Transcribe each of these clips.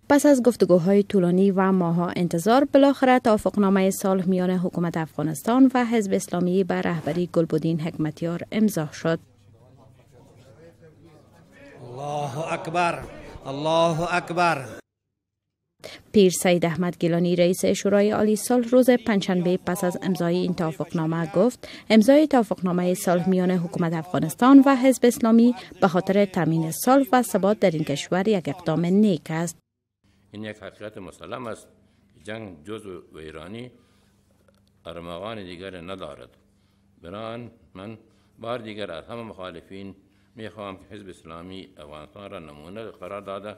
پس از گفتگوهای طولانی و ماه‌ها انتظار، بالاخره توافقنامه صلح میان حکومت افغانستان و حزب اسلامی به رهبری گلبدین حکمتیار امضا شد. الله اکبر، الله اکبر. پیر سید احمد گیلانی رئیس شورای عالی صلح روز پنجشنبه پس از امضای این توافقنامه گفت: امضای توافقنامه صلح میان حکومت افغانستان و حزب اسلامی به خاطر تامین صلح و ثبات در این کشور یک اقدام نیک است. این یک حقیقت مسلم است، جنگ جز ویرانی ارمغان دیگر ندارد. بنابراین من بار دیگر از همه مخالفین میخواهم که حزب اسلامی افغانستان را نمونه قرار داده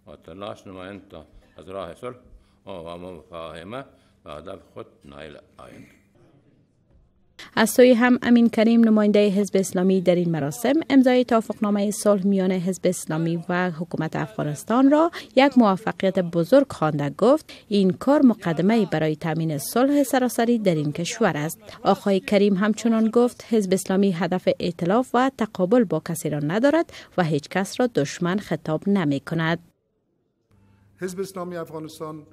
و تلاش نمایند تا از راه صلح و مفاهمه به هدف خود نایل آیند. از سوی هم امین کریم نماینده حزب اسلامی در این مراسم امضای توافقنامه صلح میان حزب اسلامی و حکومت افغانستان را یک موفقیت بزرگ خوانده گفت این کار مقدمه برای تامین صلح سراسری در این کشور است. آقای کریم همچنان گفت حزب اسلامی هدف ائتلاف و تقابل با کسی را ندارد و هیچ کس را دشمن خطاب نمی کند. حزب اسلامی افغانستان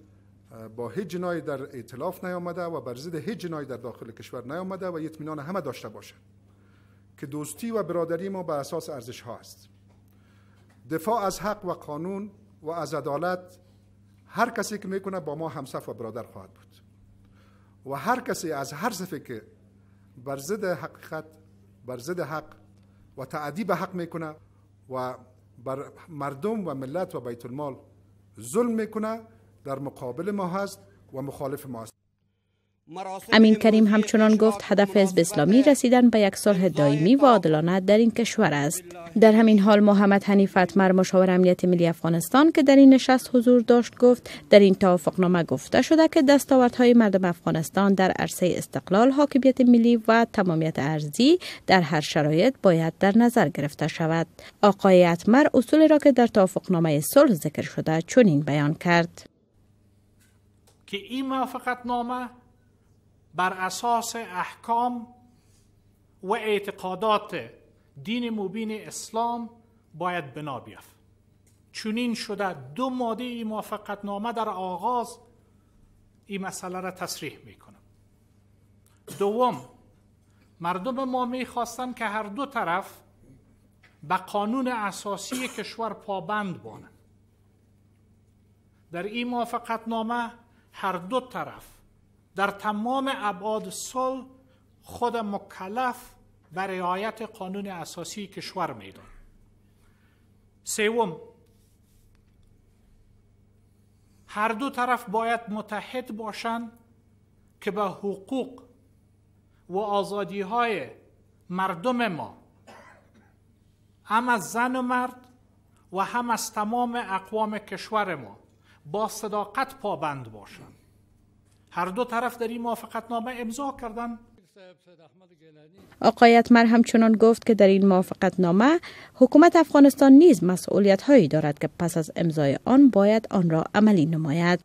با هیچ جنایی در ائتلاف نیامده و بر ضد هیچ جنایی در داخل کشور نیامده و اطمینان همه داشته باشه که دوستی و برادری ما بر اساس ارزش ها است. دفاع از حق و قانون و از عدالت هر کسی که میکنه با ما همصف و برادر خواهد بود و هر کسی از هر صفی که بر ضد حقیقت، بر ضد حق و تعدی به حق میکنه و بر مردم و ملت و بیت المال ظلم میکنه در مقابل ما هست و مخالف ما است. امین کریم همچنان گفت هدف حزب اسلامی رسیدن به یک صلح دائمی و عادلانه در این کشور است. در همین حال محمد حنیف اتمر مشاور امنیت ملی افغانستان که در این نشست حضور داشت گفت در این توافقنامه گفته شده که دستاوردهای مردم افغانستان در عرصه استقلال، حاکمیت ملی و تمامیت ارضی در هر شرایط باید در نظر گرفته شود. آقای اتمر اصول را که در توافقنامه صلح ذکر شده چنین بیان کرد: که این موافقت نامه بر اساس احکام و اعتقادات دین مبین اسلام باید بنا بیافت. چنین شده دو ماده این موافقت نامه در آغاز این مسئله را تصریح میکنم. دوم، مردم ما میخواستند که هر دو طرف به قانون اساسی کشور پابند بانند. در این موافقت نامه هر دو طرف در تمام ابعاد صلح خود مکلف به رعایت قانون اساسی کشور میدان. سوم، هر دو طرف باید متحد باشند که به حقوق و آزادی های مردم ما هم از زن و مرد و هم از تمام اقوام کشور ما با صداقت پابند باشند. هر دو طرف در این موافقتنامه امضا کردند. آقای اتمر همچنان گفت که در این موافقتنامه حکومت افغانستان نیز مسئولیت هایی دارد که پس از امضای آن باید آن را عملی نماید.